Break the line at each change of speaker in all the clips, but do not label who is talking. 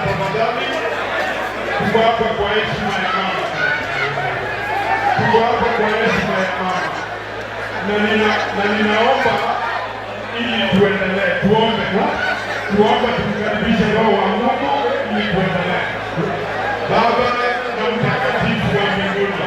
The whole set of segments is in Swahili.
Tafadhali, tuko hapa kwa heshima ya mama, tuko hapa kwa heshima ya mama, na ninaomba ili tuendelee, tuombe, tuombe tumkaribishe Roho wa Mungu ili tuendelee. Baba na mtakatifu wa mbinguni,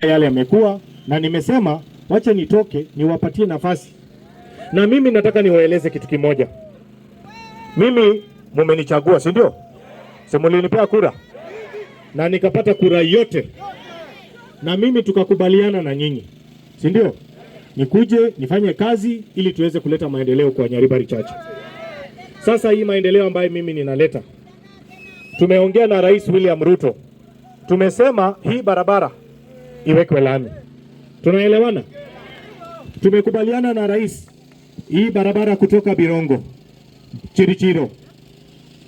Yale yamekuwa na nimesema wacha nitoke niwapatie nafasi, na mimi nataka niwaeleze kitu kimoja. Mimi mumenichagua, si ndio? Si mulinipea kura na nikapata kura yote, na mimi tukakubaliana na nyinyi, si ndio? Nikuje nifanye kazi ili tuweze kuleta maendeleo kwa Nyaribari Chache. Sasa hii maendeleo ambayo mimi ninaleta, tumeongea na Rais William Ruto, tumesema hii barabara iwekwe lami. Tunaelewana? Tumekubaliana na rais, hii barabara kutoka Birongo Chirichiro